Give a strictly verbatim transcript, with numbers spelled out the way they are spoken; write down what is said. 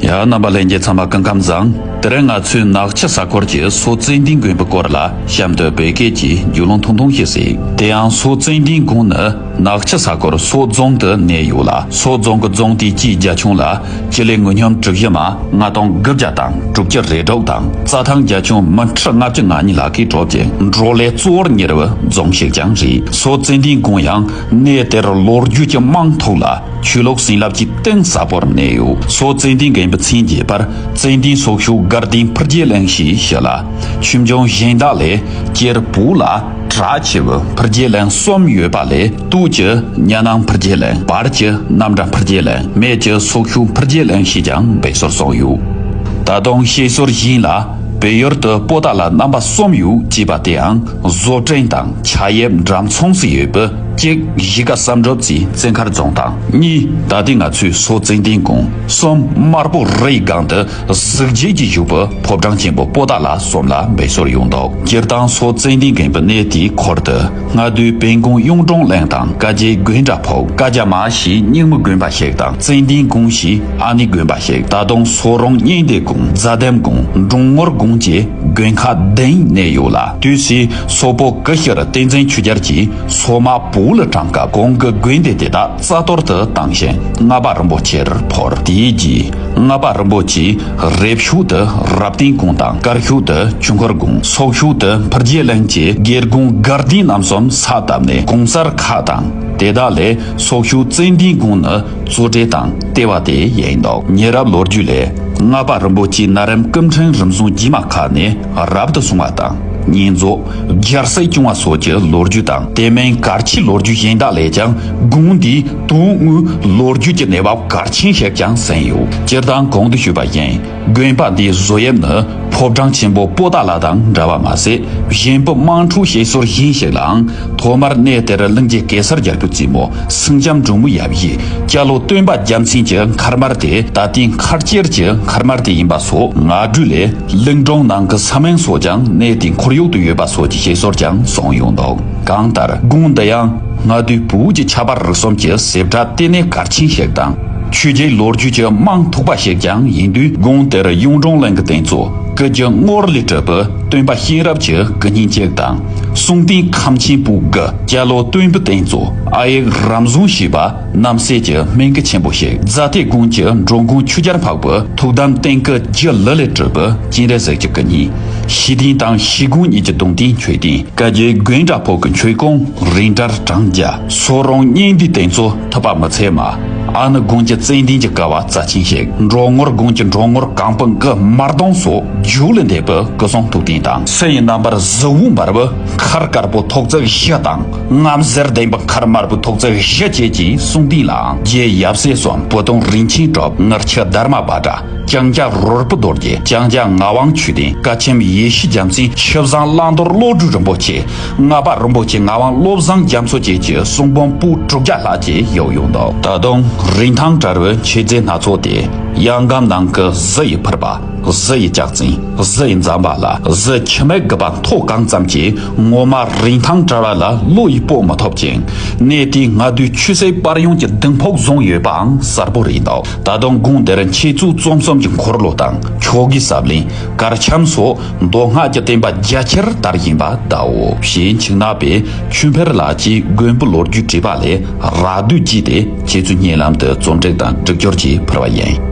ཡ། རྣམ་པ་ལྷན་རྒྱས་ཚང་མ་སྐུ་ཁམས་བཟང་། དེ་རིང་ང་ཚོས་ནག་ཆུ་ས་ཁུལ་གྱི་སོ་ཙན་དན་དགོན་པའི་སྐོར་ལ་གཤམ་དུ་བོད་སྐད་ཀྱིས་རྒྱུས་ལོན་ཐུང་ཐུང་ཞིག་གཟིགས། དེ་ཡང་སོ་ཙན་དན་དགོན་ནི་ནག་ཆུ་ས་ཁུལ་སོ་རྫོང་དུ་གནས་ཡོད་ལ། སོ་རྫོང་གི་རྫོང་དེའི་སྤྱིའི་རྒྱ་ཁྱོན་ལ་སྤྱི་ལེ་ངོས་སྙོམས་གྲུ་བཞི་མ་ལྔ་སྟོང་དགུ་བརྒྱ་དང་དྲུག་ཅུ་རེ་དྲུག་དང་། རྩྭ་ཐང་རྒྱ་ཁྱོན་མི་ཁྲི་ལྔ་བཅུ་ང་གཉིས་ལྷག་གིས་གྲུབ་ཅིང་། འབྲོག་ལས་གཙོ་བོར་གཉེར་བའི་རྫོང་ཞིག་ཀྱང་རེད། སོ་ཙན་དན་དགོན་ཡང་གནས་དེར་ལོ་རྒྱུས་ཀྱི་རྨང་ཐོག་ལ་ཆོས་ལུགས་བྱིན་རླབས་ཀྱི་གཏིང་ཟབ་པོར་གནས་ཡོད། སོ་ཙན་དན་དགོན་པའི་མཚན་རྒྱས་པར་ཙན་དན་སོག་ཤོད་དགའ་ལྡན་ཕུར་རྒྱལ་གླིང་ཞེས་ཞུ་ལ། ཆོས་འབྱུང་གཞན་དག་ལས་སྤྱིར་བོད་ལ་གྲགས་ཆེ་བའི་ཕུར་རྒྱལ་གླིང་གསུམ་ཡོད་པ་ལས། སྟོད་ཀྱི་གཉའ་ནང་ཕུར་རྒྱལ་གླིང་། བར་གྱི་གནམ་བྲག་ཕུར་རྒྱལ་གླིང་། སྨད་ཀྱི་སོག་ཤོད་ཕུར་རྒྱལ་གླིང་ཞེས་ཀྱང་འབོད་སྲོལ་བྱུང་ཡོད། ད་དུང་བཤད་སྲོལ་བཞིན་ལ། བོད་ཡུལ་དུ་པོ་ཏཱ་ལ་རྣམ་པ་གསུམ་ཡོད་ཅེས་པ་དེའང་བཟོ་སྐྲུན་དང་ཆ་དབྱིབས་འདྲ་མཚུངས་སུ་ཡོད་པའི། གཅིག་གཞིས་ཀ་བསམ་གྲུབ་རྩེའི་བཙན་མཁར་རྫོང་དང་། གཉིས་ད་ལྟའི་ང་ཚོའི་སོ་ཙན་དན་དགོན། གསུམ་དམར་པོ་རིའི་སྒང་དུ་གཟི་བརྗིད་ཀྱིས་བཞུགས་པའི་ཕོ་བྲང་ཆེན་པོ་པོ་ཏཱ་ལ་གསུམ་ལ་འབོད་སྲོལ་ཡོད་འདུག་སྤྱིར་བཏང་སོ་ཙན་དན་དགོན་པའི་གནས་དེའི་ཁུལ་དུ་སྔ་དུས་བོན་སྒང་གཡུང་དྲུང་གླིང་དང་བཀའ་བརྒྱུད་དགོན་གྲྭ་ཕུག་བཀའ་རྒྱ་མ་ཞེས་རྙིང་མའི་དགོན་པ་ཞིག་དང་། ཙན་དན་དགོན་ཞེས་ཨ་ནེའི་དགོན་པ་ཞིག་ད་དུང་སོ་རོང་གཉན་སྡེ་དགོན། རྫ་དམ་དགོན། འབྲོང་ངོར་དགོན་བཅས་དགོན་ཁག་བདུན་གནས་ཡོད་ལ། དུས་སུ་སོག་པོ་ཀུ་ཤུ་རི་བསྟན་འཛིན་ཆོས་རྒྱལ་གྱིས་སོག་དམག་བོད་ལ་དྲངས་སྐབས་གོང་གི་དགོན་སྡེ་དེ་དག་རྩ་གཏོར་དུ་བཏང་ཞིང་། ལྔ་པ་རིན་པོ་ཆེར་ཕུལ། དེའི་རྗེས་ལྔ་པ་རིན་པོ་ཆེས་རེབ་ཤོད་དུ་རབ་བརྟན་དགོན་དང་། དཀར་ཤོད་དུ་ཆོས་འཁོར་དགོན། སོག་ཤོད་དུ་ཕུར་རྒྱལ་གླིང་བཅས་དགེ་དགོན་དགའ་ལྡན་རྣམ་གསུམ་ས་བཏབ་ནས་གོང་གསར་ཁག་དང་། དེ་དག་ལས་སོག་ཤོད་ཙན་དན་དགོན་ནི་གཙོ་གྲས་དང་ལྟེ་བ་དེ་ཡིན་འདུག་ཉེ་རབས་ལོ་རྒྱུས་ལས། ལྔ་པ་རིན་པོ་ཆེས་ན་རིམ་སྐུ་ཕྲེང་རིམ་བྱོན་རྗེས་མ་ཁག་ནས་རབ་ཏུ་བྱུང་བ་དང་། བསྙེན་རྫོགས། རྒྱལ་སྲིད་སྐྱོང་བ་སོགས་ཀྱི་ལོ་རྒྱུས་དང་། དེ་མིན་གར་ཆེའི་ལོ་རྒྱུས་གཞན་དག་ལས་ཀྱང་དགོན་འདིའི་དོན་དངོས་ལོ་རྒྱུས་ཀྱི་གནས་བབ་གལ་ཆེན་ཞིག་ཀྱང་ཟིན་ཡོད། སྤྱིར་བཏང་གོང་དུ་ཞུས་པ་བཞིན། དགོན་པ་འདིའི་བཟོ་དབྱིབས་ནི་ཕོ་བྲང་ཆེན་པོ་པོ་ཏཱ་ལ་དང་འདྲ་བ་མ་ཟད། གཞན་པའི་དམངས་ཁྲོད་བཤད་སྲོལ་གཞན་ཞིག་ལའང་། ཐོག་མར་གནས་དེར་གླིང་རྗེ་གེ་སར་རྒྱལ་པོའི་རྩེ་མོ་སེང་ལྕམ་འབྲུག་མོའི་ཡབ་གཞིས་སྐྱ་ལོ་སྟོན་པ་རྒྱལ་མཚན་གྱི་མཁར་དམར་དེ་ད་ལྟའི་མཁར་དཀྱིལ་གྱི་མཁར་དམར་དེ་ཡིན་པ་སོགས་ངག་སྒྲོས་ལས། གླིང་སྒྲུང་ནང་གི་ས་མིང་སོགས་ཀྱང་གནས་དེའི་ཁོར་ཡུག་ཏུ་ཡོད་པ་སོགས་ཀྱི་བཤད་སྲོལ་ཀྱང་གསུངས་ཡོད་འདུག་གང་ལྟར་དགོན་འདི་ཡང་སྔ་དུས་བོད་ཀྱི་ཆབ་དཔལ་རིག་གསུམ་གྱི་གཟེབ་དྲ་ལྟེ་གནས་གལ་ཆེན་ཞིག་དང་། ཆོས་བརྒྱུད་ལོ་རྒྱུས་ཀྱི་རྨང་མཐུག་པ་ཞིག་ཀྱང་ཡིན་དུས། དགོན་དེར་གཡུང་དྲུང་གླིང་གི་གདན་གཙོ་སྐུ་རྒྱུ་དངུལ་ལས་གྲུབ་པའི་སྟོན་པ་གཤེན་རབ་ཀྱི་སྐུ་བརྙན་གཅིག་དང་། གསུང་རྟེན་ཁམས་ཆེན་པོ་དགུ། སྐྱ་ལོ་སྟོན་པའི་གདན་གཙོ་ཨ་ཡིག་རམ་བཟང་ཞེས་པ་རྣམ་སྲས་ཀྱི་སྨན་སྐུ་ཆེན་པོ་ཞིག་རྫ་སྟོད་དགོན་གྱི་འགྲོ་མགོན་ཆོས་རྒྱལ་འཕགས་པའི་ཐུགས་དམ་རྟེན་སྐུ་རྒྱུ་ལི་ལས་གྲུབ་པའི་སྤྱན་རས་གཟིགས་ཀྱི་སྐུ་བརྙན། ཞི་ལྡན་དང་ཞི་དགོན་གཉིས་ཀྱི་གདུང་རྟེན་མཆོད་རྟེན། བཀའ་བརྒྱུད་དགོན་གྲྭ་ཕུག་གི་མཆོད་ཀོང་རིང་བཀྲ་གྲངས་བརྒྱ། སོ་རོང་གཉན་སྡེའི་གདན་གཙོ་ཐུབ་པ་མི་ཚད་མ། ཨ་ནེ་དགོན་གྱི་ཙན་དན་གྱི་ཀ་བ་རྩ་ཆེན་ཞིག་འབྲོང་ངོར་དགོན་གྱི་འབྲོང་ངོར་གང་པོ་དགུ། དམར་གདུང་སོགས་རྒྱུད་ལས་འདས་པའི་སྐུ་གསུང་ཐུགས་རྟེན་དང་། སྲིད་ཡུལ་རྣམ་པར་གཟི་འོད་འབར་བའི་མཁར་དཀར་པོ་ཐོག་བརྩེགས་བཞི་དང་། རྔམ་ཟེར་ལྡན་པའི་མཁར་དམར་པོ་ཐོག་བརྩེགས་བཞི་བཅས་ཀྱི་གསུང་རྟེན་ལའང་རྗེ་ཡབ་སྲས་གསུམ། བུ་སྟོན་རིན་ཆེན་གྲུབ། ངར་ཆུ་དྷརྨ་བྷ་དྲ། ལྕང་སྐྱ་རོལ་པོ་རྡོ་རྗེ། ལྕང་སྐྱ་ངག་དབང་ཆོས་ལྡན། བཀའ་ཁྱིམ་ཡེ་ཤེས་རྒྱལ་མཚན། ཆུ་བཟང་བླང་དོར་བློ་གྲོས་རིན་པོ་ཆེ། ལྔ་པ་རིན་པོ་ཆེ་ངག་དབང་བློ་བཟང་རྒྱ་མཚོ་བཅས་ཀྱི་གསུང་འབུམ་པོད་དྲུག་བརྒྱ་ལྷག་ཅིག་ཡོད་ཡོད་འདུག་ད་དུང་རིན་ཐང་བྲལ་བའི་མཆོད་རྫས་སྣ་ཚོགས་ཏེ། གཡང་སྒམ་ནང་གི་གཟི་ཡི་ཕུར་པ། གཟི་ཡི་ལྕགས་ཚན། གཟི་ཡི་ཛམ་བྷ་ལ། གཟི་ཁྱི་མིག་དགུ་པ་མཐོ་གང་ཙམ་གྱིས་ངོ་མ་རིན་ཐང་བྲལ་བ་ལ་བློ་ཡིས་དཔོག་མི་ཐུབ་ཅིང་། གནས་དེའི་སྔ་དུས་ཆོས་སྲིད་བར་གཡེང་གི་ལྡིང་ཕུག་བཟུང་ཡོད་པའང་གསལ་པོ་རེད་འདུག་ད་དུང་དགོན་དེར་འཆད་རྩོད་རྩོམ་གསུམ་གྱི་འཁོར་ལོ་དང་ཆོ་གའི་ཟབ་བརླིང་། གར་འཆམ་སོགས་མདོ་སྔགས་ཀྱི་བསྟན་པ་རྒྱ་ཆེར་དར་བཞིན་པ་གདའོ། ཞེས་འཆི་ནག་པའི་ཆོས་འཕེལ་ལགས་ཀྱིས་དགོན་པའི་ལོ་རྒྱུས་བྲིས་པ་ལས་རགས་བསྡུས་བགྱིས་ཏེ། ཁྱེད་ཚོའི་སྙན་ལམ་དུ་རྩོམ་སྒྲིག་དང་སྒྲིག་སྦྱོར་གྱིས་ཕུལ་བ་ཡིན།